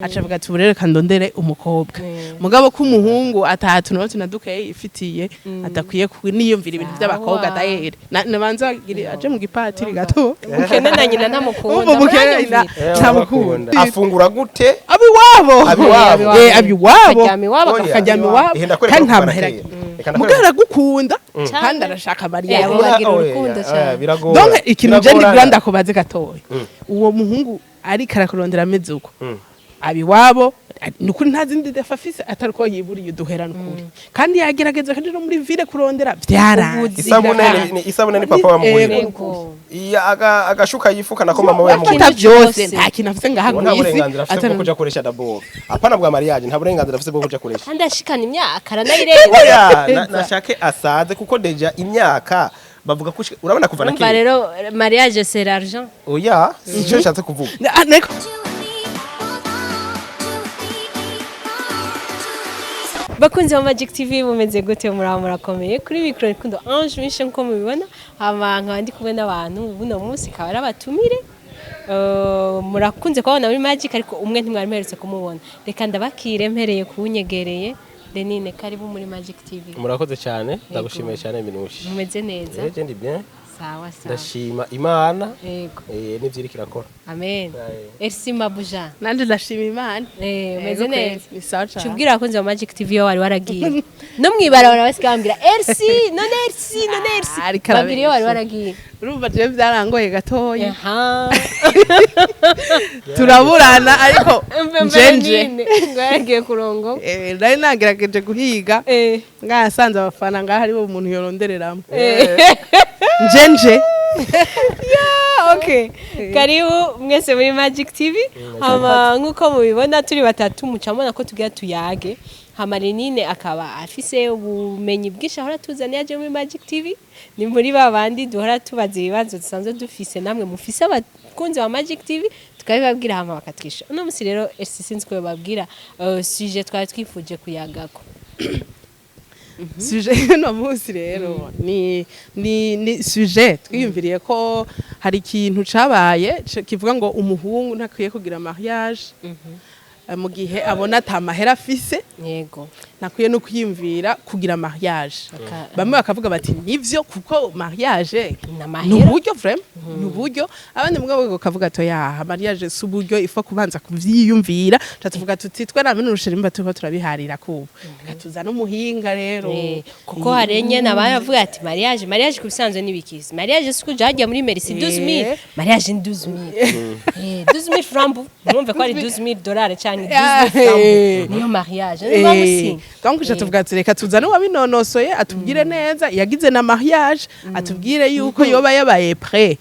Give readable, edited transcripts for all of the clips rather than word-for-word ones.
Aca avuga ati: "Ubu rero reka ndondere umukobwa." Mugabo ko umuhungu atatu nawe tunadukeye ifitiye, adakwiye niyumvira ibintu by'abakobwa. Dayere nabanza aje mu gipatiri gato. Umukene na nyina ntamukunda. Umva, umukene na Muranyumvira? ntamukunda. Afungura gute? Abiwabo. Abiwabo. Abiwabo. Akaryama iwabo. Oya. Akaryama iwabo. Eh, ndakwereka kandi nta ko mahera. barakeye. Reka Mugabo ndakwereka. aragukunda Cane. kandi arashaka Eh, mariya. abo bagira Oya, urukundo oya, cane. Biragora. Donc ikintu je Biragorana. ndigura ndakubaze gatoya, uwo muhungu ariko arakurondera ameze uko, abiwabo, nukuri nta zindi defa afise atari ko yiburiye uduhera, nukuri kandi yagerageza kandi no muri ville kurondera byaranze. Ubuzi. Isabune ni papa wamugurira. Yego. Iya, agashuka yifuka nako mama we afata yamugurira. byose. Byose. Nta kintu afise ngaha Uwo nta kw'isi. burenganzira afise bwo kuja kuresha d'abord, apana bwa mariage, nta burenganzira afise bwo kuja kuresha. Kandi ashikana imyaka aranayirenza. Oya, nashake asaze, kuko déjà imyaka bavuga ko urabona kuva na Urumva kera. rero, mariage c'est l'argent. Oya, sico nshatse kuvuga. Ah, Bakunzi ba Magic TV, mumeze gute? Muraba murakomeye? Kuri micro Rukundo Ange Mishe, nkuko mubibona, hama nkaba ndi kumwe n'abantu buno munsi kaba ari abatumire. Murakunze kubabona muri Magic, ariko umwe ntimwari muherutse kumubona. Reka ndabakire mpereye kuwunyegereye. Lenine, karibu muri Magic TV. Murakoze cyane, ndagushimiye cyane, Minushi. Mumeze neza? Eh, je ndi bien. Sawa sawa. Ndashima Imana. Yego. N'ivyo iriko irakora. Amen. Aye. Elsie Mabuja. Nanje ndashima Imana. Umeze Yego, neza? ni sawa cane. Tubwire abakunzi ba Magic TV iyo wari waragiye. No mwibarabara basigaye bambwira Elsie, none Elsie, none Elsie. Ah, ariko Babwira iyo wari arabesha. waragiye. Urumva jewe byarangoye gatoya. Aha. Turaburana, ariko njenje Nyine ngo yaragiye kurongo. Nari nagerageje guhiga. Ngasanze abafana ngaho aribo umuntu yorondereramo njenje. Okay. Karibu mwese muri Magic TV. Hama nkuko mubibona turi batatu, mucamona ko tugira tuyage. Hama Lenine akaba afise ubumenyi bwinshi ahora tuzaniye aje muri Magic TV. Ni muri ba bandi duhora tubaza ibibazo dusanzwe dufise, namwe mufise abakunzi ba Magic TV, tukabibabwira hama bakatwisha. Uno musi rero Elsie, sinzi ko babwira sujet twari twifuje kuyagako. Sujet y'uno munsi rero ni sujet twiyumviriye ko hari ikintu cabaye kivuga ngo umuhungu ntakwiye kugira mariage mu gihe abona ata mahera afise, ntakwiye no kwiyumvira kugira mariage. Bamwe bakavuga bati nivyo, kuko mariage Ni amahera. ni uburyo, vraiment ni uburyo. Abandi mugabo bakavuga ati ya mariage si uburyo, ifo kubanza kuvyiyumvira. Tuca tuvuga tuti twe namwe n'urushirimba turiko turabiharira kubu, reka tuzane umuhinga rero. Kuko hari nyene abaravuga ati mariage ku bisanzwe n'ibikizi, mariage si kuja hajya muri mairie, si 12000, mariage ni 12000, 12000 francs, mwumve ko ari 12000 dollars canke 12000 francs, niyo mariage niyo mpamvu si Donc je tuvuga ati reka tuzane uwabinonosoye atubwire neza, yagize na mariage, atubwire yuko yoba yabaye prêt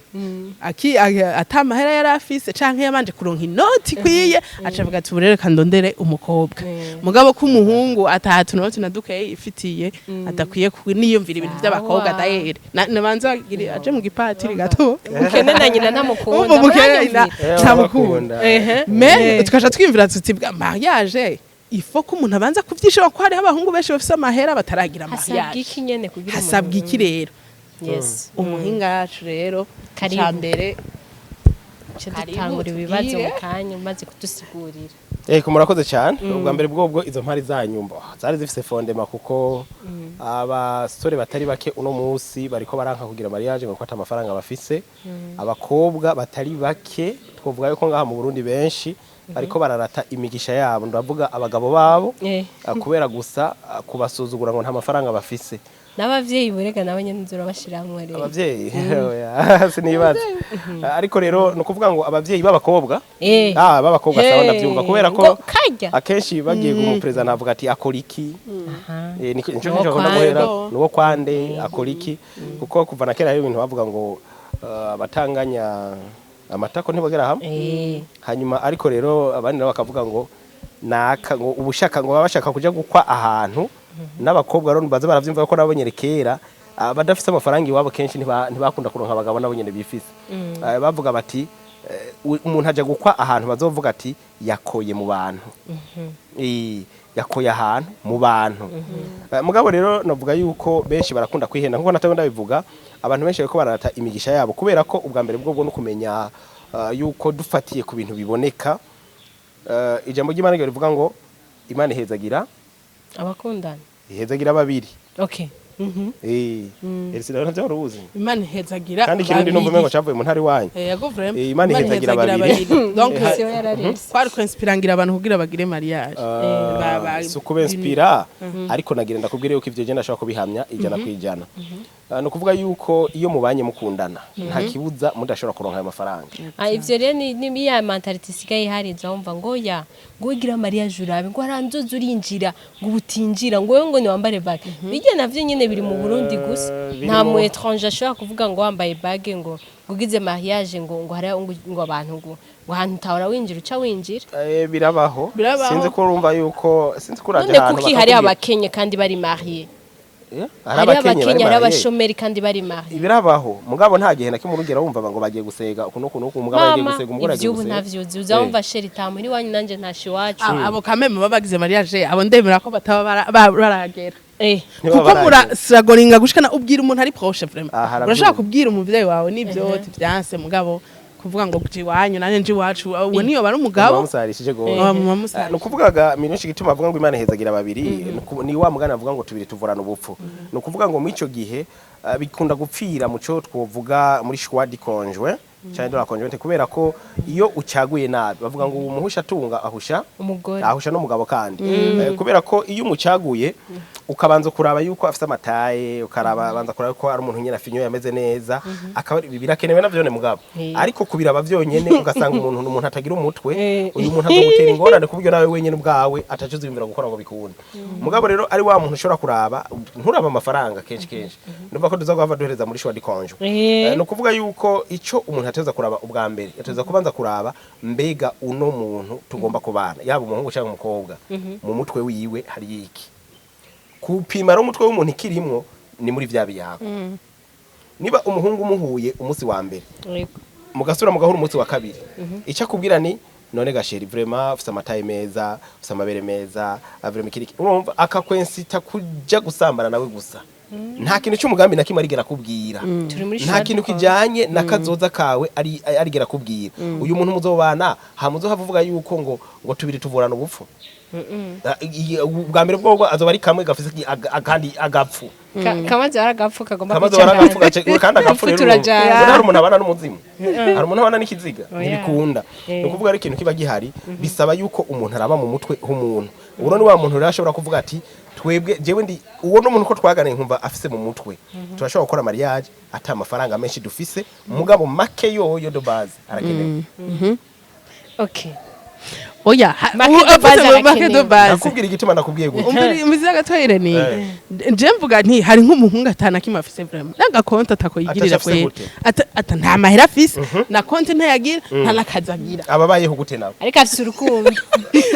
aki ata mahera yari afise, canke yabanje kuronka inoti ikwiye, aca avuga ati: "Ubu rero reka ndondere umukobwa." Mugabo ko umuhungu atatu nawe tunadukeye ifitiye, adakwiye niyumvira ibintu by'abakobwa. Dayere nabanza aje mu gipatiri gato. Umukene na nyina ntamukunda. Umva, umukene na Muranyumvira? ntamukunda. Mais tukaca twiyumvira tuti bwa mariage il faut ko umuntu abanza kuvyishima, ko hariho abahungu benshi bafise amahera bataragira Hasabwa mariage. iki nyene kugira Hasabwa iki rero? Umuhinga yacu rero. Karibu. Ca mbere. Ca Karibu, dutangura ibibazo tubwire. mu kanya umaze kudusigurira. Eko, murakoze cyane. Ubwa mbere bwobwo izo mpari zanyu mbo zari zifise fondement, kuko abasore batari bake uno munsi bariko baranka kugira mariage ngo kwata amafaranga bafise. Abakobwa batari bake, twovuga yuko ngaha mu Burundi benshi bariko bararata imigisha yabo, ndavuga abagabo babo, kubera gusa kubasuzugura ngo nta mafaranga bafise. N'abavyeyi burega nabo nyene nzurabashiramwo rero. Abavyeyi, oya, sinibaza. Ariko rero ni ukuvuga ngo abavyeyi b'abakobwa, ah, b'abakobwa, sawa, ndavyumva, kubera ko Ngo karya akenshi bagiye kumuperezida navuga ati akora iki? Nico Nuwo kenshi bakunda kwande. guhera nuwo kwande, akora iki? Kuko kuva na kera hari ibintu bavuga ngo abatanganya amatako ntibagera hamwe. Hanyuma ariko rero abandi nabo bakavuga ngo naka ngo ubushaka ngo baba bashaka kuja gukwa ahantu n'abakobwa rero baza baravyumva ko nabo nyene kera abadafise amafaranga iwabo kenshi ntibakunda kuronka abagabo nabo nyene bifise. Bavuga bati umuntu aja gukwa ahantu bazovuga ati yakoye mu bantu. Yakoye ahantu mu bantu. Mugabo rero navuga yuko benshi barakunda kwihenda, nkuko natawe ndabivuga, abantu benshi bariko bararata imigisha yabo, kubera ko ubwa mbere bwo no kumenya yuko dufatiye ku bintu biboneka. Ijambo ry'Imana rivuga ngo Imana ihezagira abakundana. Ihezagira babiri. Okay. Elsie rero ntavyo wari uzi. Imana ihezagira Kandi Ikirundi numva umengo cavuye mu ntara iwanyu. Yego, vraiment. Imana ihezagira babiri. Donc Siyo yarareze. kwari kwinspirangira abantu kugira bagire mariage. Si ukubinspira, ariko nagira ndakubwire yuko ivyo je ndashobora kubihamya 100%. Ni ukuvuga yuko iyo mubanye mukundana, nta kibuza mudashobora kuronka ayo mafaranga. Ah, ivyo rero ni ya mentalité isigaye ihari, wumva ngo ya ngo ugira mariage urabe ngo haranzoza urinjira, ngo ubutinjira, ngo wewe ngo niwambare bague. Bijya navyo nyene biri mu Burundi gusa. Nta mu étranger ashobora kuvuga ngo wambaye bague, ngo ugize mariage, ngo hari ngo abantu ngo ahantu utahora winjira uca winjira. Birabaho. Birabaho. Sinzi ko urumva yuko sinzi ko uraje None ahantu kuki hari bakakubwira. abakenye kandi bari marié? Hari Hari abakenye abakenye, bari hari marié. abashomeri kandi bari marié. Birabaho, mugabo nta gihe na kimwe urugero wumva ngo bagiye gusega uku n'uku n'uku, umugabo yagiye Mama, gusega, umugore yagiye ivy'ubu gusega. ntavyuzi, uzawumva chéri tamu iwanyu nanje ntashe iwacu. Abo kameme baba bagize mariage, abo ndemera ko bataba baragera. Ntibaba Kuko baragera. murasiragoringa gushikana ubwira umuntu ari proche, vraiment. Ah, harabyumva. Urashobora kubwira umuvyeyi wawe n'ivyo vyanse, mugabo kuvuga ngo nje iwanyu nanje nje iwacu, uwo niyo bari umugabo. Bamusarishije gose. Muba mumusarishije. Ni ukuvuga minshi igituma avuga ngo Imana ihezagira babiri, ni wa mugani avuga ngo tubiri tuvurana ubupfu. Ni ukuvuga ngo muri ico gihe bikunda gupfira mu cyo twovuga muri choix du conjoint cyangwa de la conjointe, kubera ko iyo ucaguye nabi bavuga ngo umuhusha atunga ahusha Umugore. Ahusha n'umugabo kandi. Kubera ko iyo umucaguye ukabanza kuraba yuko afite ama taille, ukaraba banza kuraba ko ari umuntu nyine afinyo yameze neza, akaba birakenewe navyo mugabo. Ariko kubiraba vyonyene ugasanga umuntu ni umuntu atagira umutwe, uyu muntu azogutera ingorane ku buryo nawe wenyene ubwawe ataco uziyumvira gukora ngo bikunde. Mugabo rero ari wa muntu ushobora kuraba, nturaba amafaranga kenshi kenshi, numva ko tuza guhava duhereza muri choix du conjoint. Ni ukuvuga yuko ico umuntu ateza kuraba ubwa mbere, ateza kubanza kuraba mbega uno muntu tugomba kubana, yaba umuhungu cyangwa umukobwa, mu mutwe wiwe hari iki. Kupima rero umutwe w'umuntu ikirimwo ni muri vya biyago. Niba umuhungu umuhuye umunsi wa mbere, mugasubira mugahura umunsi wa kabiri, icyo akubwira ni: "None ga chéri, vraiment ufise ama taille meza, ufise amabere meza, vraiment kiriki." Urumva akakwensita kuja gusambana nawe gusa, nta kintu cy'umugambi na kimwe arigera akubwira. Turi muri Nta kintu kijanye na kazoza kawe ari arigera akubwira. Uyu muntu muzobana hamuzohava uvuga yuko ngo tubiri tuvurana ubupfu. Ubwa mbere bwo azoba ari kamwe gafise akandi agapfu. Kamaze aragapfu kagomba Kamaze kwica baragapfu abandi. gace kandi agapfu Urupfu rero turajana. urumva hari umuntu abana n'umuzimu, hari umuntu abana n'ikiziga? Oya. Ntibikunda. Ni ukuvuga ari ikintu kiba gihari, bisaba yuko umuntu araba mu mutwe h'umuntu. Uwo ni wa muntu rero ashobora kuvuga ati: "Twebwe jewe ndi uwo n'umuntu ko twaganiriye nkumva afise mu mutwe, turashobora gukora mariage ata amafaranga menshi dufise, mugabo make yoyo de base arakenewe." Okay. Oya, Make de base avuze ngo make de arakenewe. base. Nakubwira igituma nakubwiye gutya. Umviri umviriza gatoyire ni je mvuga nti hari nk'umuhungu atana kimwe afise, vraiment, n'agakonti atakoyigirira. Ataco afise Kwera gute? ata nta mahera afise, na konti ntayagira, nta n'akazi agira. Ababayeho gute nabo? Ariko afise urukundo.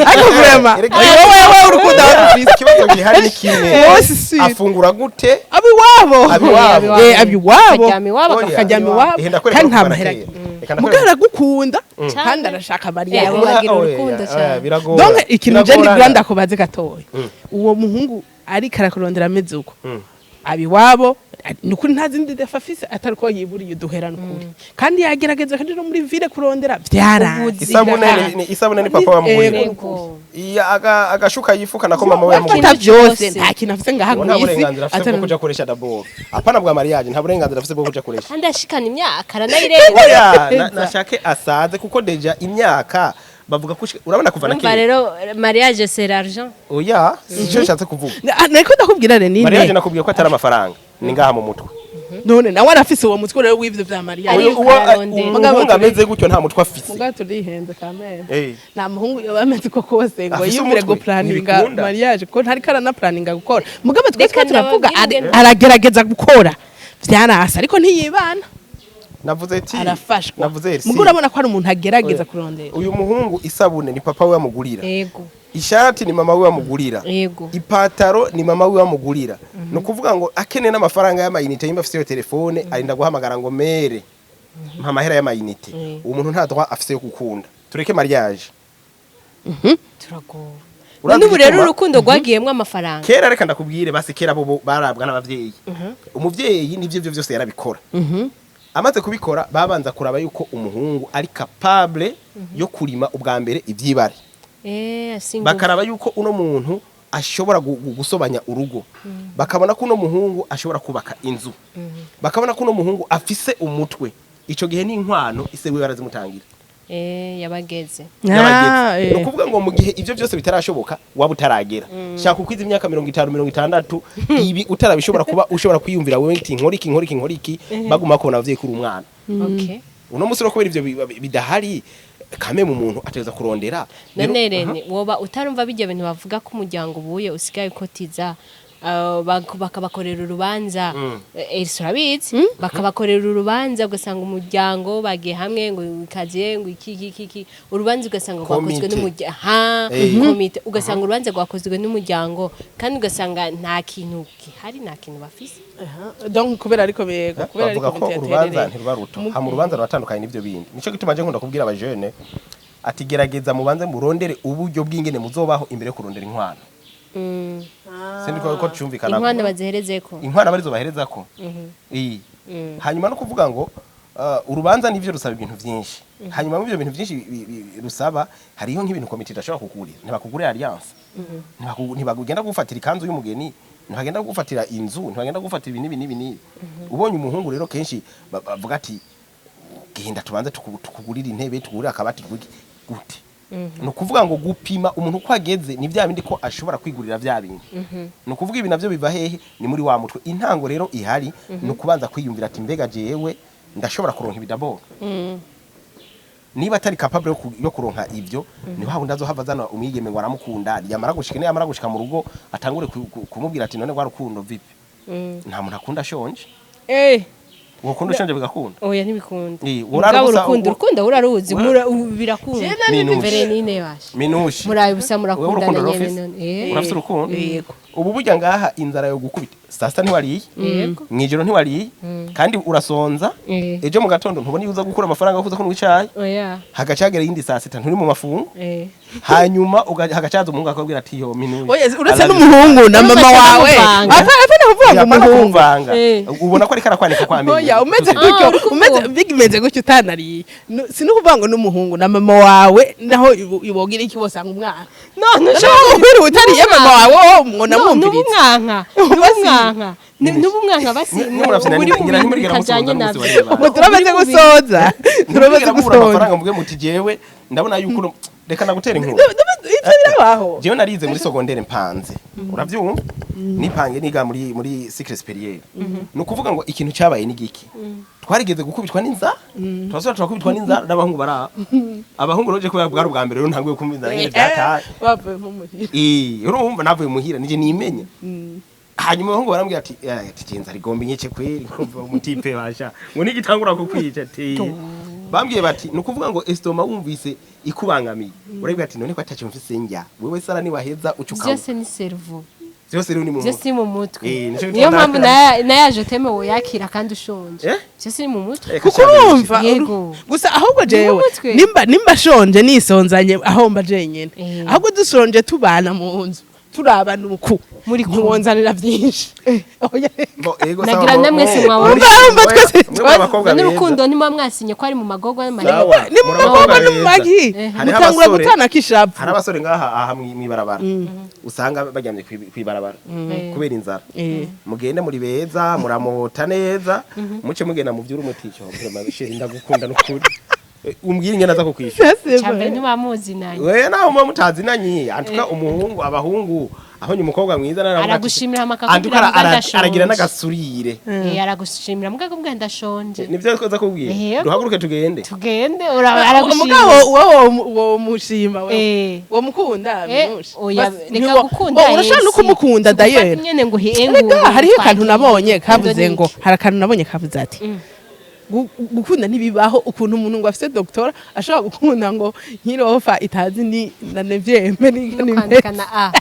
Ariko vraiment Erega- wowe urukundo warufise. Ikibazo gihari ni kimwe. Wowe si Afungura gute? Abiwabo. Abiwabo. Abiwabo. Akaryama iwabo. Oya. Akaryama iwabo. Ehe, ndakwereka Kandi nta ko kuva mahera na kera. agira. Reka ndakwereka. Mugabo aragukunda kandi arashaka mariage. Abo bagira Oya, urukundo oya, cyane. Biragora. Donc ikintu je Biragorana. ndigura ndakubaze gatoya, uwo muhungu ariko arakurondera ameze uko, abiwabo, nukuri nta zindi défauts afise atari ko yiburiye uduhera, nukuri, kandi yagerageza kandi no muri ville kurondera vyaranze. Ubuzi. Isabune ni papa wamugurira. Yego. Iya, agashuka yifuka nako mama we Afata yamugurira. byose, Cyose. nta kintu afise ngaha Uwo nta kw'isi. burenganzira afise bwo kuja kuresha d'abord, apana bwa mariage, nta burenganzira afise bwo kuja kuresha. Kandi ashikana imyaka aranayirenza. Oya, nashake asaze, kuko déjà imyaka bavuga ko urabona kuva na Urumva kera. rero mariage c'est l'argent. Oya, sico nshatse kuvuga. Nariko ndakubwira Renine. Mariage nakubwiye ko atari amafaranga, ni ngaha mu mutwe. None nawe arafise uwo mutwe rero w'ivyo vya mariage? Ariko Uwo ararondera. umuhungu ameze gutyo nta mutwe afise. Mugabo turihenze kamere. Nta muhungu yoba ameze uko kose ngo Afise yiyumvire umutwe, guplaninga ntibikunda. mariage, ko ntariko aranaplaninga gukora. Mugabo twe Reka twe turavuga ndababwire aragerageza gukora vyanase, ariko ntiyibana. Navuze ati Arafashwa. Navuze RC. Mugabo urabona ko ari umuntu agerageza kurondera. Uyu muhungu isabune ni papa we amugurira. Ishati ni mama we amugurira. Ipataro ni mama we amugurira. Ni ukuvuga ngo akeneye n'amafaranga y'ama unités, yimba afise iyo telefone arinda guhamagara ngo: "Mère, mpa amahera y'ama unités." Uwo muntu nta droit afise yo gukunda, tureke mariage. Turagowe. Urazi None ubu rero igituma? urukundo rwagiyemwo amafaranga. Kera, reka ndakubwire basi, kera bo barabwa n'abavyeyi. Umuvyeyi nivyo byo byose yarabikora. Amaze kubikora babanza kuraba yuko umuhungu ari capable yo kurima ubwa mbere ivyibare. Single. Bakaraba yuko uno muntu ashobora gusobanya urugo, bakabona ko uno muhungu ashobora kubaka inzu, bakabona ko uno muhungu afise umutwe. Ico gihe n'inkwano ise wiwe arazimutangira. Yabageze. Yabageze. Ni ukuvuga ngo mu gihe ivyo byose bitarashoboka, waba utaragera, shaka ukwiza imyaka 50, 60, ibi utarabishobora kuba ushobora kwiyumvira wewe ati nkora iki, nkora iki, nkora iki, baguma bakubona abavyeyi kuri umwana. Uno musi rero kubera ivyo bidahari kame mu muntu ategereza kurondera. None Rene, woba utarumva bijya bintu bavuga ko umuryango ubuye usigaye ukotiza, bakabakorera urubanza? Elsa urabizi, bakabakorera urubanza, ugasanga umuryango bagiye hamwe ngo ikaziye ngo iki iki iki iki, urubanza ugasanga rwakozwe Komite. n'umuryango, ha komite, ugasanga urubanza rwakozwe n'umuryango kandi ugasanga nta kintu gihari, nta kintu bafise. Donc kubera ariko bego kubera Bavuga ariko ko komite urubanza yaterereye. ntiruba ruto, hama urubanza ruratandukanye n'ivyo bindi. Nico gituma je nkunda kubwira abajene ati gerageza mubanze murondere uburyo bw'ingene muzobaho imbere yo kurondera inkwano. Sindi ko cumvikana. Inkwano baziherezeko. Inkwano barizo baherezako. Hanyuma no kuvuga ngo urubanza nivyo rusaba ibintu vyinshi. Hanyuma mu ivyo bintu vyinshi rusaba hariho nk'ibintu komite idashobora kukugurira. Ntibakugurira alliance, ntibagenda kugufatira ikanzu y'umugeni, ntibagenda kugufatira inzu, ntibagenda kugufatira ibi n'ibi n'ibi n'ibi. Ubonye umuhungu rero kenshi bavuga ati genda tubanze tukugurire intebe, tukugurire akabati, tukugurire gute. Ni ukuvuga ngo gupima umuntu uko ageze ni bya bindi ko ashobora kwigurira bya bindi. Ni ukuvuga ibi navyo biva hehe? Ni muri wa mutwe. Intango rero ihari ni ukubanza kwiyumvira ati mbega jewe ndashobora kuronka ibi d'abord? Niba atari capable yo kuronka ivyo, ni wa wundi azohava azana umwigeme ngo aramukunda, yamara gushika, yamara gushika mu rugo atangure kumubwira ati none rwa rukundo vipi? Nta muntu akunda ashonje. Uwo ushonje bigakunda? Oya, ntibikunda. Urara Mugabo ubusa- urukundo, urukundo uraruzi, birakunda. Minushi. Verenine basha. Minushi. Muraye ubusa, Wewe murakundana urukundo nyene rurafise? none. Urafise urukundo? Yego. Ubu burya ngaha inzara yo gukubita saa sita ntiwariye, mw'ijoro ntiwariye, kandi urasonza. Ejo mu gatondo ntubona iyo uza gukura amafaranga yo kuza kunywa icayi. Oya. Hagacagera iyindi saa sita nturi mu mafungo. Hanyuma hagacaza umuhungu akabwira ati yo minushi. Oya, uretse n'umuhungu na Urumva mama cyangwa wawe. muvanga. Apfa kuvuga ngo Yapana umuhungu. kumvanga. Ubona ko ariko arakwanika kwa amenyo. Oya, umeze Ah, gutyo, uri kuvuga. umeze bigimeze gutyo utanariye. Si no kuvuga ngo n'umuhungu na mama wawe naho ibogira iki bosanga umwana. None Naho ubwira utariye mama wawe wowe ngo namwumvirize. N'ubumwanka, n'ubumwanka, n'ubumwanka basi. Nimurafyina uri mu ngira bintu ntimurigera bitajanye musoza n'umunsi navyo. wa reba. Ubu turamaze gusoza. Turamaze Ntimurigera mubura gusoza. amafaranga muvuge muti jewe ndabona yuko reka nagutera inkuru. Ivyo birabaho. Jewe narize muri secondaire mpanze, uravyumva, nipange niga muri cycle supérieur. Ni ukuvuga ngo ikintu cyabaye ni giki? Twarigeze gukubitwa n'inzara, turasubira turakubitwa n'inzara n'abahungu bara abahungu roje kubera bwari ubwa mbere rero ntanguye kumva inzara nyene byataye. Bavuye mu muhira. Urumva navuye muhira nije nimenye. Hanyuma abahungu barambwira ati ati genza rigomba inyece kweri, kumva umutipe basha ngo nigitangura kukwica. Ati bambwiye bati ni ukuvuga ngo estomac wumvise ikubangamiye, urabwira ati none ko atacyo mfise njya, wewe sara niwaheza ucuka. Vyose ni cerveau. Byose rero ni mu Vyose mutwe. ni mu mutwe. Nico Niyo gituma mpamvu na je t'aime woyakira kandi ushonje. Vyose ni mu mutwe. Reka Kuko sha urumva Yego. gusa ahubwo jewe mutwe. nimba shonje nisonzanye aho mba jenyene, ahubwo dushonje tubana mu nzu turabana uku Muri kumwe. ntiwonzanira byinshi. Oya. Bo, ego, Nagira sawa, namwe si mwabona. Urumva twese mwe abakobwa None beza. urukundo ntimuba mwasinye ko ari mu magorwa n'amarira? Sawa, Ni mu muri magorwa abakobwa no mu beza. magi. Hariho Mutangura abasore- gutana kishapu. Hari abasore ngaha aha mw'ibarabara usanga baryamye kw'ibarabara kubera inzara. Mugende muri beza, muramota neza, muce mugenda muvyura umuti chéri ndagukunda nukuri. Umbwire ingene aza kukwishyura. Cyambere ntimuba muzinanye. We naho muba mutazinanye, antuka umuhungu, abahungu abonye umukobwa mwiza naravuga ati- Aragushimira hama akakubwira Antuka mbwa ndashonje. aragira n'agasurire. Aragushimira mbwa akakubwira ndashonje. Nivyo aza kubwira. Yego. Duhaguruke tugende. Tugende, aragushimira. Umugabo wowe wo mushima wewe Eh. wo mukunda Eh, minushe. oya, Bas, reka gukunda. Urashobora no kumukunda dayeri. Nyene ngo Rega hariho akantu nabonye kavuze ngo hari akantu nabonye kavuze ati gukunda ntibibaho, ukuntu umuntu ngo afise doctorat ashobora gukunda ngo nkirofa itazi ni na neuvième ni No kwandika na A.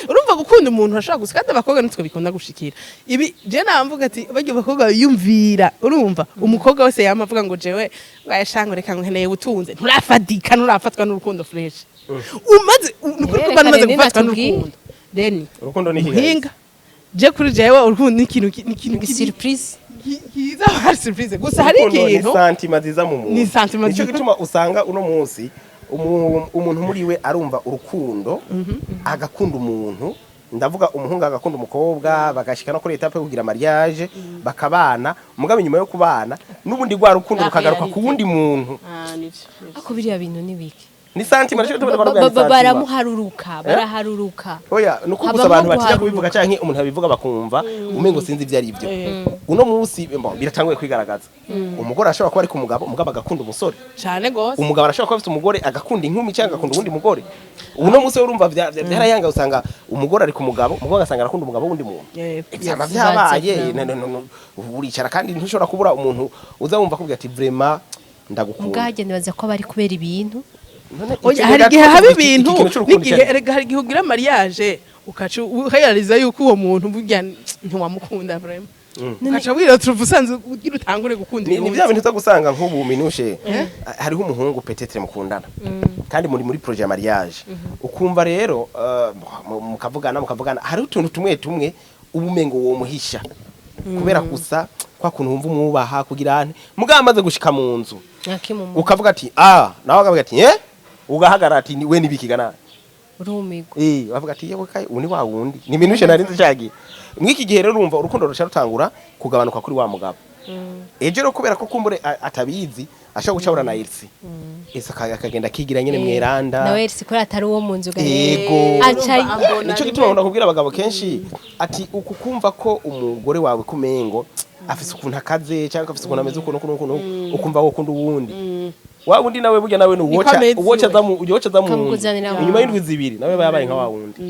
Urumva gukunda umuntu ashobora gusa, kandi abakobwa nitwe bikunda gushikira ibi. Je namvuga ati barya abakobwa biyumvira, urumva umukobwa wese yama avuga ngo jewe wayashanga reka nkeneye ubutunzi, nturafadika, nturafatwa n'urukundo fresh umaze nukuri Eh, kuba reka numaze Rene gufatwa natubwire. n'urukundo Reni. Urukundo ni iki? Muhinga je kuri jewe urukundo ni ikintu ni ikintu Surprise. Kiza hari surprise gusa hari Urukundo ni ikintu sentiment ziza mu muntu. Ni sentiment Nico ziza. gituma usanga uno munsi Umuntu muri we arumva urukundo, agakunda umuntu, ndavuga umuhungu agakunda umukobwa, bagashika no kuri étape yo kugira mariage, bakabana. Mugabo inyuma yo kubana, n'ubundi rwa rukundo La rukagaruka ku réalité. wundi muntu. Ah, nivyo, nivyo. Ako biriya bintu ni biki? Ni sentiment, nico gituma twavuga ni sentiment. Baramuharuruka, baraharuruka. Oya, nuko gusa Habamwo abantu batinya guharuruka. kubivuga, canke umuntu abivuga bakumva umengo sinzi ivyo ari byo. Uno munsi bon, biratanguye kwigaragaza. Umugore ashobora kuba ari ku mugabo, umugabo agakunda umusore. Cane gose. Umugabo arashobora kuba afite umugore, agakunda inkumi cyangwa agakunda uwundi mugore. Uno munsi urumva vyarayanga, usanga umugore ari ku mugabo, umugabo agasanga arakunda umugabo w'undi muntu. Ivyama vyabaye. No, uricara kandi ntushobora kubura umuntu uza wumva akubwira ati: "Vraiment ndagukunda." Mugahagenda nibaza ko bari kubera ibintu. None Oya, icyo hari rero igihe haba iki ibintu kintu c'urukundo n'igihe cyane. erega hari igihe ugira mariage, ukaca urealiza yuko uwo muntu burya ntiwamukunda vraiment, ukaca wiretrouve usanzwe ugira utangure gukunda Ni uwundi. bya bintu uza gusanga nk'ubu minushe, hariho umuhungu peut-être mukundana kandi muri projet ya mariage, ukumva rero mukavugana mukavugana, hariho utuntu tumwe tumwe uba umengo uwo muhisha kubera gusa kwa kuntu wumva umwubaha kugira ante. Mugabo amaze gushika mu nzu, Ntakimumu. ukavuga ati: "Ah," nawe akavuga ati: "Eh," ugahagarara ati: "Ni we nibikigana." Urumirwa. Bavuga ati: "Yewe kai, ubu ni wa wundi ni minushe nari nzi cagiye." Mw'iki gihe rero urumva urukundo ruca rutangura kugabanuka kuri wa mugabo. Ejo rero kubera ko kumbure atabizi, ashobora guca ahura na Elsie, ese akagenda akigira nyene mweranda. Nawe Elsie ko atari uwo mu nzu. Ego. Aca Ambona Nico rimwe. gituma nkunda kubwira abagabo kenshi ati: "Uku kumva ko umugore wawe kumengo afise ukuntu akaze cyangwa afise ukuntu ameze ukuntu ukuntu ukuntu, ukumva wo ukunda uwundi, wa wundi nawe burya nawe ni uwoca ameze uwoca iwe. aza mu uwoca aza mu nzu Kamukuzanira mu inyuma nzu. y'indwi 2 nawe yabaye nka wa wundi."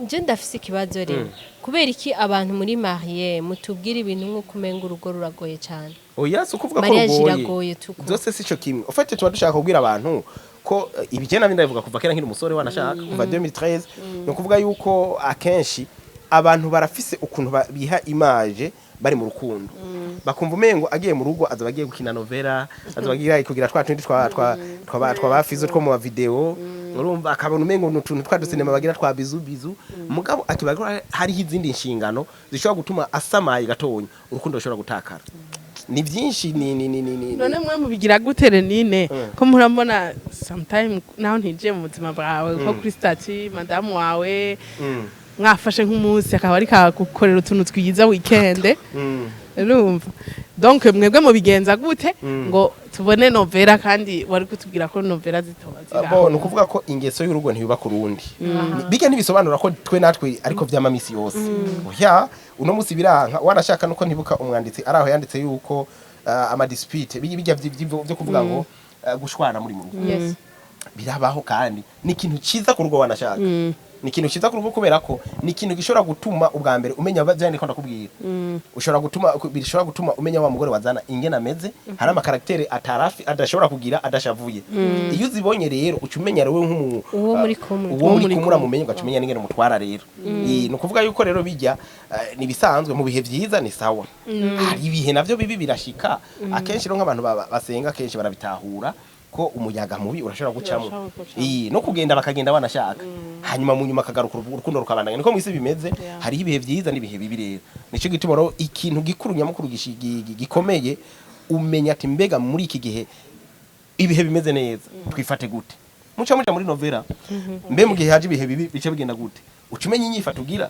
Nje ndafise ikibazo rero: kubera iki abantu muri marié mutubwira ibintu nk'uko umenga urugo ruragoye cyane? Oya, si ukuvuga ko Mariage rugoye. iragoye tuko. Byose si cyo kimwe. Ufite tuba dushaka kubwira abantu ko ibigenda ndabivuga kuva kera nkiri umusore, wanashaka kuva 2013. Ni ukuvuga yuko akenshi abantu barafise ukuntu biha image bari mu rukundo, bakumva umengo agiye mu rugo azoba agiye gukina novela, azoba agiye kugira twa tundi twa bafizo two mu ma vidéo. Urumva akabona umengo ni utuntu twa dusinema bagira twa bizu bizu. Mugabo akibaga hariho izindi nshingano zishobora gutuma asamaye gatonya, urukundo rushobora gutakara. Ni byinshi, ni None mwe mubigira gute, Renine, ko murabona sometime naho ntinjiye mu buzima bwawe, ko kuri statut madamu wawe mwafashe nk'umunsi akaba ari kagukorera utuntu twiza weekend? Urumva, donc mwebwe mubigenza gute ngo tubone novela, kandi wari kutubwira ko novela zitoba ziraho? Bo, ni ukuvuga ko ingeso y'urugo ntiyubaka urundi. Bijya ntibisobanura ko twe natwe ariko vyama misi yose. Oya, uno musi biranka. Wanashaka nuko ntibuka umwanditsi ari aho yanditse yuko ama dispute bijya vyo kuvuga ngo gushwana muri mu rugo birabaho, kandi ni ikintu ciza ku rugo. Wanashaka ni ikintu ciza ku rugo kubera ko ni ikintu gishobora gutuma ubwa mbere umenya bya ndiko ndakubwira. Ushobora gutuma, bishobora gutuma umenya wa mugore wazana ingene ameze. Hari ama caractère atarafi adashobora kugira adashavuye. Iyo uzibonye rero, uca umenya rero nk'umu Uwo muri kumwe. Uwo muri kumwe uramumenye, ugaca umenya n'ingene umutwara rero. Ni ukuvuga yuko rero bijya ni bisanzwe mu bihe vyiza, ni sawa. Hari ibihe navyo bibi birashika. Akenshi rero nk'abantu basenga kenshi barabitahura ko umuyaga mubi urashobora gucamo. Urashobora gucamo. No kugenda bakagenda banashaka, hanyuma mu nyuma akagaruka, urukundo rukabandanya. Niko mwisi bimeze. Hariho ibihe vyiza n'ibihe bibi. Rero nico gituma rero ikintu gikuru nyamukuru gikomeye, umenya ati: "Mbega muri iki gihe ibihe bimeze neza twifate gute?" Muca muja muri novela. Mbe mu gihe haje ibihe bibi bica bigenda gute? Uca umenya inyifato ugira.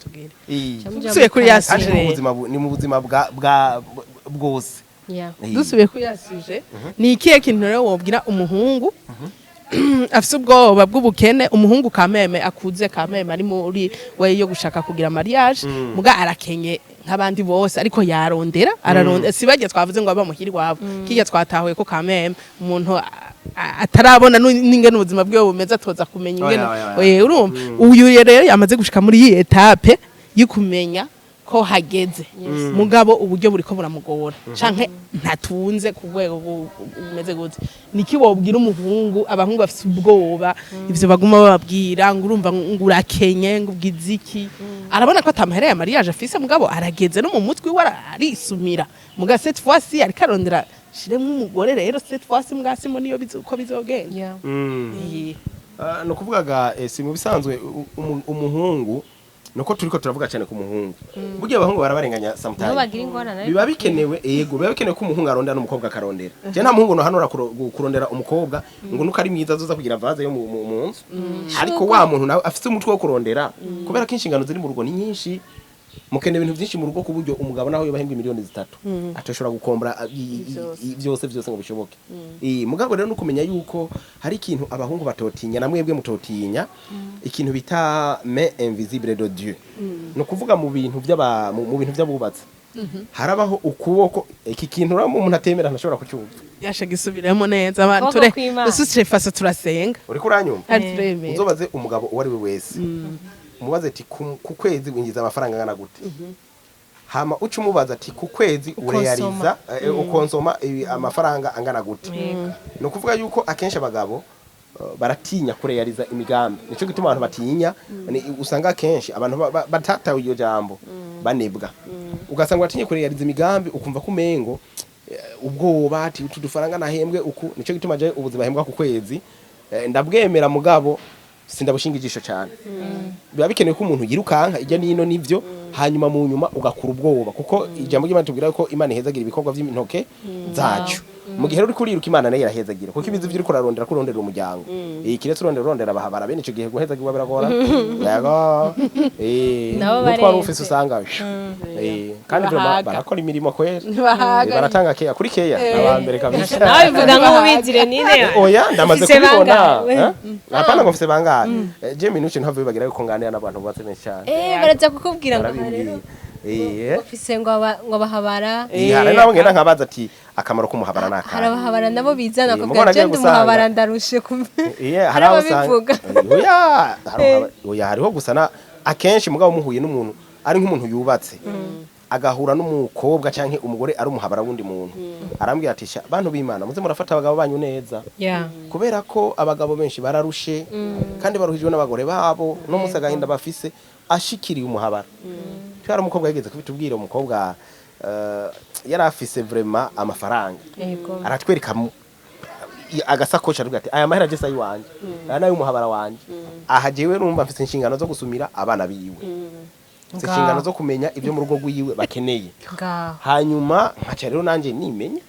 Dusubiye kuri ya Kandi ni mu sujet. buzima ni mu buzima bwa bwose. Dusubiye kuri ya sujet, ni ikihe kintu rero wobwira umuhungu afise ubwoba bw'ubukene, umuhungu kameme akuze, kameme ari muri we yo gushaka kugira mariage, muga arakenye nk'abandi bose, ariko yarondera, ararondera, si barya twavuze ngo aba muhiri wabo kirya twatahuye ko kameme umuntu atarabona n'ingene ubuzima bwiwe bumeze atoza kumenya ingene. Oya, oya, oya. Urumva uyu rero yamaze gushika muri iyi étape yo kumenya ko hageze, mugabo uburyo buriko buramugora canke ntatunze ku rwego bumeze gute, niki wobwira umuhungu? Abahungu bafise ubwoba, ivyo baguma bababwira ngo urumva ngo urakenye, ngo ubwize iki. Arabona ko atamahera ya mariage afise, mugabo arageze no mu mutwe iwe arisumira, muga cette fois ci ariko arondera shiremwo umugore. Rero cette fois ci mwasimo niyo uko bizogenda. Ah, ni ukuvuga ga si mu bisanzwe umuhungu Nuko turiko turavuga cyane ku muhungu. Burya abahungu barabarenganya Nibo sometimes. bagira ingorane, ariko Biba bikenewe, yego, biba bikenewe ko umuhungu arondera n'umukobwa akarondera. Je nta muhungu nohanura kurondera umukobwa ngo nuko ari mwiza azoza kugira vase yo mu nzu, ariko wa muntu nawe afise umutwe wo kurondera, kubera ko inshingano ziri mu rugo ni nyinshi. Mukeneye ibintu byinshi mu rugo, ku buryo umugabo naho yoba ahembwa miliyoni 3 atoshobora gukombra byose byose ngo bishoboke. Mugabo rero nukumenya yuko hari ikintu abahungu batotinya na mwebwe mutotinya, ikintu bita main invisible de Dieu. Ni ukuvuga mu bintu by'abubatsi harabaho ukuboko. Iki kintu rero umuntu atemera ntashobora kucyumva. Yasha, gisubiremo neza abantu. Ukuboko Ture kw'Imana. dusutse faso turasenga. Uriko uranyumva? Kandi turemera. Uzobaze umugabo uwo ari we wese, umubaze ati ku kwezi winjiza amafaranga angana gute?" Hama uca umubaza ati "Ku kwezi ureyariza, ukonsoma amafaranga angana gute?" Ni ukuvuga yuko akenshi abagabo baratinya kureyariza imigambi. Nico gituma abantu batinya. Usanga akenshi abantu batatawe iryo jambo banebwa, ugasanga batinye kureyariza imigambi, ukumva ko umengo ubwoba ati utu dufaranga nahembwe uku. Nico gituma je ubuzima hembwa ku kwezi ndabwemera, mugabo sindabushinga ijisho cyane. Biba bikenewe ko umuntu yirukanka ijya nino nivyo, hanyuma mu nyuma ugakura ubwoba, kuko ijambo ry'Imana tubwira ko Imana ihezagira ibikorwa by'intoke zacu. Mu gihe rero uriko uriruka, Imana nayo irahezagira, kuko ibizi ivyo uriko urarondera ko urondera umuryango. Kiretse urondera abahabara, bene ico gihe guhezagirwa biragora. Yego, Nabo nutwara barenze. ufise usanga kandi vraiment Bahaga. barakora imirimo kwera. Ntibahaga. Baratanga keya kuri keya, abambere kabisa. Nawe bivuga nk'ubizire nine. Oya, ndamaze Ufise kubibona. bangahe? Eh? Hapana ngo mfise bangahe. Je minuce ntave bibagira yuko nganira n'abantu bubatse benshi cyane. Baraza kukubwira ngo Barabimbwiye. rero ufise ngo ngo abahabara. Hari nabo ngenda nkabaza ati "Akamaro k'umuhabara ni Hari akahe?" abahabara nabo bizana Eh, kuvuga mugabo je nagiye ndi gusanga- umuhabara, ndarushe ku Hari hari aho usanga ababivuga. Oya, oya, hariho gusa na akenshi mugabo muhuye n'umuntu ari nk'umuntu yubatse, agahura n'umukobwa canke umugore ari umuhabara wundi muntu, arambwira ati "Sha bantu b'Imana, muze murafata abagabo banyu neza, kubera ko abagabo benshi bararushe kandi baruhijwe n'abagore babo no musi agahinda bafise ashikiriye umuhabara." Twari umukobwa yigeze kubitubwira, umukobwa yari afise vraiment amafaranga. Aratwereka agasakoshi, aravuga ati "Aya mahera je ayiwanje, aya nayo umuhabara wanje. Aha jewe numva mfise inshingano zo gusumira abana biwe, mfise inshingano zo kumenya ibyo mu rugo rwiwe bakeneye, Ngaho. hanyuma nkaca rero nanje nimenya."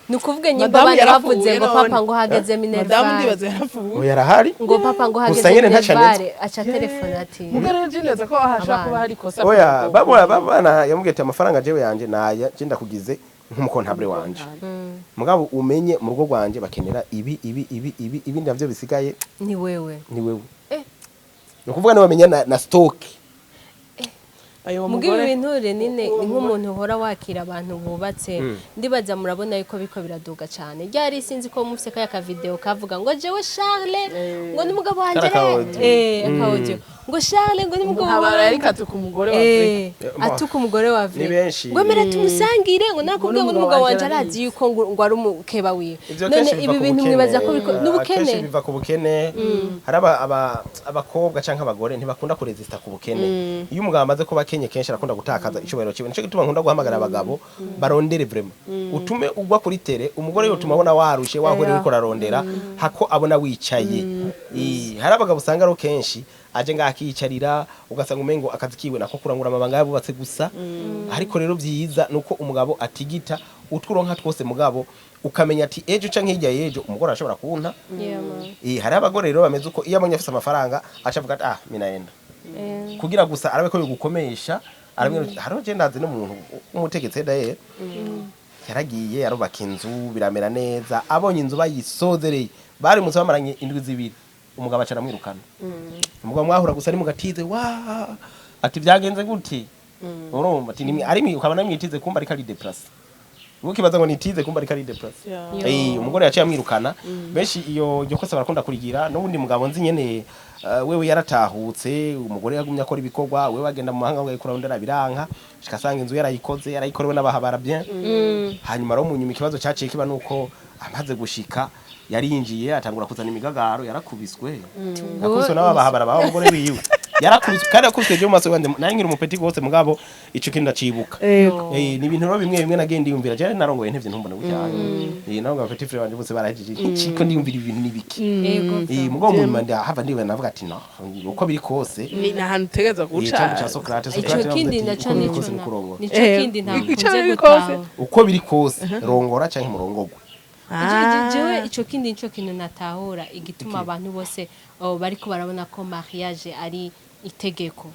Ni ukuvuga nyimba Madamu abana yarapfuye bavuze ngo none. "Papa," ngo "hageze Madamu minerval." ndibaza yarapfuye. Oya, arahari. Ngo "Papa," ngo Gusa "hageze nyene ntaco minerval," anetse. aca telefone ati Muga rero jineza ko hashobora Abana. kuba hari ikosa. Oya, babona babana yamubwiye ati "Amafaranga jewe yanje naya, je ndakugize nk'umu comptable wanje, mugabo umenye mu rugo rwanje bakenera ibi, ibi, ibi, ibi, ibindi navyo bisigaye Ni wewe. ni wewe." Ni ukuvuga niwe bamenya na stock. Ayo Muga ibi mugore bintu Renine, ni nk'umuntu uhora wakira abantu bubatse, ndibaza murabona yuko biko biraduga cyane. Ryari sinzi ko mufise kaya ka video kavuga ngo "Jewe Charles," ngo "n'umugabo wanje." Kara ka audio. Aka audio ngo "Charles," ngo "n'umugabo Umuhabara wanje." yariko atuka umugore wa Afrika. Atuka umugore wa Afrika. Ni benshi. Ngo "Emera tumusangire," ngo "nakubwiye," ngo "n'umugabo wanje arazi yuko ngo ari umukeba wiwe." Ivyo None kenshi biva ibi ku bintu bukene. mwibaza ko biko n'ubukene? Akenshi biva ku bukene. Hari abakobwa canke abagore ntibakunda kurezista ku bukene. Iyo umugabo amaze kuba akenye, kenshi arakunda gutakaza icubahiro ciwe. Nico gituma nkunda guhamagara abagabo barondere vraiment, utume ugwa kuri tere umugore yotuma abona warushe, wahurira uriko urarondera, hako abona wicaye. Hari abagabo usanga ari kenshi aje ngaha akiyicarira, ugasanga umengo akazi kiwe nako kurangura amabanga yabubatse gusa. Ariko rero vyiza nuko umugabo atigita utwuronka twose, mugabo ukamenya ati ejo canke hirya y'ejo umugore arashobora kunta. Yeah, man. Hari abagore rero bameze uko, iyo abonye afise amafaranga aca avuga ati "Ah, minaenda," kugira gusa arabe ko bigukomesha. Arabwira hariho je ndazi n'umuntu w'umutegetsi daye yaragiye yarubaka inzu biramera neza, abonye inzu bayisozereye, bari munsi bamaranye indwi 2, umugabo aca aramwirukana. Umugabo mwahura gusa ari mu gatize wa ati "Byagenze gute?" Urumva ati "Nimwe ari ukabona mwitize," kumba ariko ari déplacé. Ukibaza ngo nitize, kumba ariko ari déplacé. Umugore yaciye amwirukana. Benshi iyo iryo kosa barakunda kurigira. N'ubundi mugabo nzi nyene, wewe yaratahutse, umugore yagumye akora ibikorwa, wewe agenda mu mahanga ngo kurondera biranka, shika asanga inzu yarayikoze, yarayikorewe n'abahabara bien. Hanyuma rero mu nyuma ikibazo caciye kiba nuko amaze gushika yarinjiye atangura kuzana imigagaro, yarakubiswe, yakubiswe n'abahabara bawe umugore wiwe. Yarakubiswe kandi yakubiswe je mu maso yanje, nari nkiri umupeti gose, mugabo ico kintu ndacibuka. Yego. Ni ibintu rero bimwe bimwe nagiye ndiyumvira. Je narongoye ntevye, ntumbone gutya. Narongoye, petit frère wanje bose barahejeje, nkiko ndiyumvira ibintu nibiki. Mugabo mu nyuma ndahava ndiwe navuga ati no, uko biri kose Ni ahantu utegereza guca. Ico ca Socrates. Ico Socrates kindi yavuze ati, naco uko biri nico kose ni kurongora. nico kindi Ico ntakunze biri kose. gutaha. Uko biri kose rongora canke murongogwe. Jewe ico kindi nico kintu natahura igituma abantu bose, oh, bariko barabona ko mariage ari itegeko,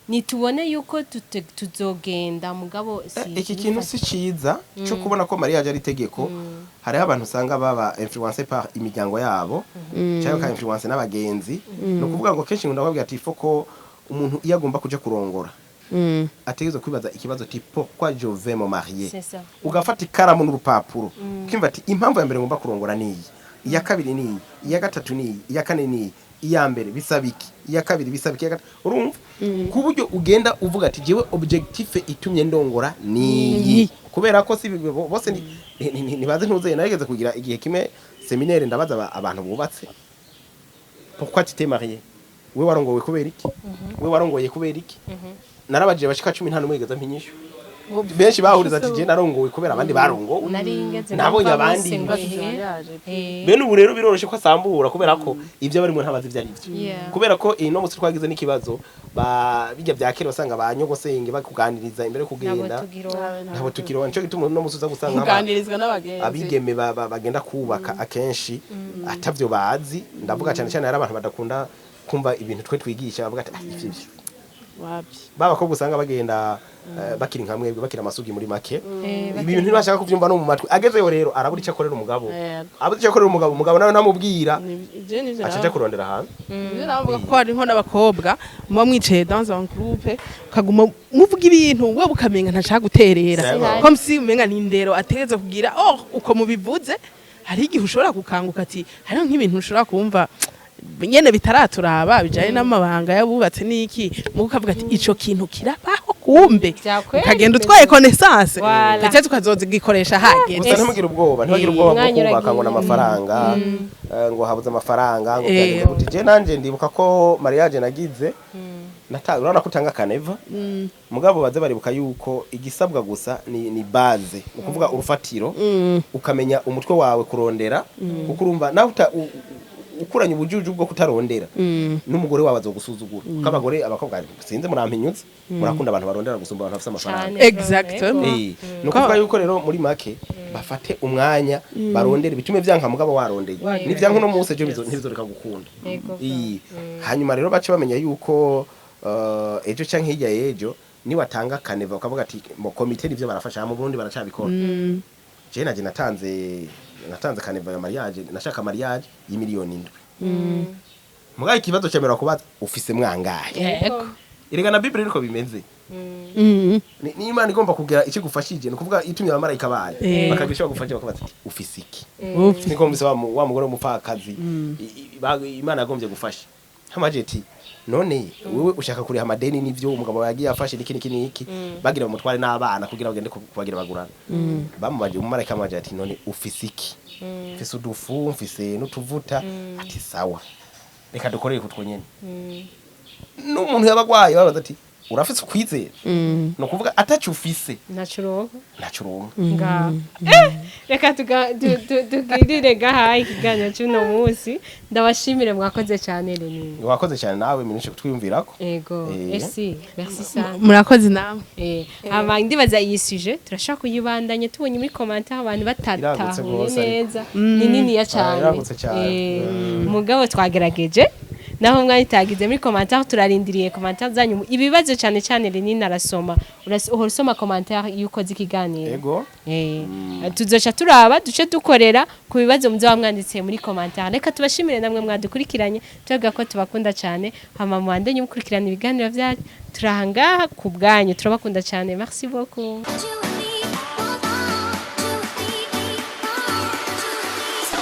nitubone yuko tuzogenda mugabo si Iki kintu si ciza cyo kubona ko mariage ari itegeko. Hariho abantu usanga baba influencé par imiryango yabo cyangwa ka influencé n'abagenzi. Ni ukuvuga ngo kenshi nkunda kubabwira ati ko umuntu iyo agomba kuja kurongora ategerezwa kwibaza ikibazo ati: "Pourquoi je vais me marier?" C'est ça. Ugafata ikaramu n'urupapuro, ukimva ati impamvu ya mbere ngomba kurongora niyi, iya kabiri niyi, iya gatatu niyi, iya kane niyi. Iya mbere bisaba iki, iya kabiri bisaba iki, iya gatatu, urumva ku buryo ugenda uvuga ati jewe objectif itumye ndongora niyi, kubera ko si bose ntibazi. Ntuzeye narigeze kugira igihe kimwe séminaire, ndabaza abantu bubatse: "Pourquoi tu t'es marié? We warongowe kubera iki? We warongoye kubera iki?" Narabajije bashika 10, nta n'umwe yigeze ampa inyishu. Benshi bahuriza ati je narongowe kubera abandi barongowe, Nari ngeze nabonye numva abandi. bose ngo ihe. Bene ubu rero biroroshe ko asambura kubera ko ibyo barimo ntabazi ibyo ari byo. Kubera ko ino musi twagize n'ikibazo ba bijya bya kera, wasanga ba nyogosenge bakuganiriza imbere yo Nabo kugenda. tugironka. Ntabwo tukironka. Nico gituma uno musi uza gusanga Kuganirizwa n'abagenzi. abigeme bagenda kubaka akenshi atavyo bazi. Ndavuga cyane cyane hari abantu badakunda kumva ibintu twe twigisha, bavuga ati: "Ah, ivyo ivyo." Wapi. Ba bakobwa usanga bagenda bakiri nka mwebwe, bakiri amasugi muri make. Bakiri Ibi bintu ntibashaka kuvyumva no mu matwi. Agezeyo rero arabura icyo akorera umugabo. Yego. Abura icyo akorera umugabo, umugabo nawe ntamubwira. Ivyo nivyo. Aca aja kurondera ahantu. Ivyo navuga ko hariho n'abakobwa muba mwicaye dans un groupe, ukaguma muvuga ibintu, wewe ukamenga ntashaka guterera. Sinari. Comme si umenga ni indero ategereza kugira. Oh, uko mubivuze, hari igihe ushobora gukanguka ati hariho nk'ibintu ushobora kumva nyene bitaraturaba, bijanye n'amabanga y'abubatse n'iki, muko ukavuga ati ico kintu kirabaho kumbe. Vyakweri Ukagenda bimeze. utwaye connaissance, Voilà. ndetse tukazozigikoresha hageze. Gusa ntimugire ubwoba, ntibagire ubwoba bwo Umwanya kubaka ngo uragiye. n'amafaranga, ngo habuze amafaranga, ngo byagenze gute. Je nanje ndibuka ko mariage nagize urabona ko utanga canevas, mugabo baze baribuka yuko igisabwa gusa ni base, ni ukuvuga urufatiro, ukamenya umutwe wawe kurondera, kuko urumva nawe ukuranye ubujuju bwo kutarondera, n'umugore wawe azogusuzugura, kuko abagore, abakobwa, sinzi, murampinyutse, murakunda abantu barondera gusumba abantu bafise amafaranga. Cane. Exactement. Ni ukuvuga yuko rero muri make bafate umwanya barondere, bitume vyanka mugabo warondeye, nivyanka uno munsi, ejo ntibizoreka gukunda. Hanyuma rero bace bamenya yuko ejo canke hirya y'ejo niwatanga canevas ukavuga ati mu komite nivyo barafasha mu Burundi, baracabikora. Je naje natanze canevas ya mariage, nashaka mariage y'imiliyoni 7. Mugabo ikibazo cemera kubaza: ufise mwangahe? Yego. Erega na Bible niko bimeze. Ni Imana igomba kugira icyo igufashije, ni ukuvuga itumye abamarayika bayo bakagira icyo bagufashije, bakabaza ati: "Ufise iki?" Niko mbise wa mugore w'umupfakazi Imana yagombye gufasha hamaje ati: "None wewe ushaka kuriha amadeni n'ivyo umugabo yagiye afashe niki niki niki?" Bagira bamutware n'abana kugira bagende kubagira bagurana. Bamubaje, umumarayika amaje ati: "None ufise iki?" "Mfise udufu, mfise n'utuvuta." Ati: "Sawa, reka dukorere kutwo nyene." N'umuntu yabagwaye babaza ati: "Urafise ukwizera?" Ni ukuvuga ataco ufise Ntaco uronka. Ntaco uronka. Ngaho reka tugirire gahaye ikiganiro cy'uno munsi. Ndabashimire, mwakoze cyane, Lenine. Wakoze cyane nawe minushe kutwiyumvirako. Ego. Merci, merci sana. Murakoze namwe. Hama ndibaza iyi sujet turashaka kuyibandanya tubonye muri commentaire abantu Iragutse batatahuye rwose ariko. neza. Ni niniya cyane. Iragutse cyane. Mugabo twagerageje naho mwayitagize muri commentaire. Turarindiriye commentaire zanyu, ibibazo cyane cyane. Lenine arasoma. Uhora usoma commentaire iyo ukoze ikiganiro? Ego. Tuzoca turaba duce dukorera ku bibazo muzoba mwanditse muri commentaire. Reka tubashimire namwe mwadukurikiranye, tuvuga ko tubakunda cyane. Hama mubandanye mukurikirana ibiganiro byacu, turahangaha ku bwanyu, turabakunda cyane. Merci beaucoup. You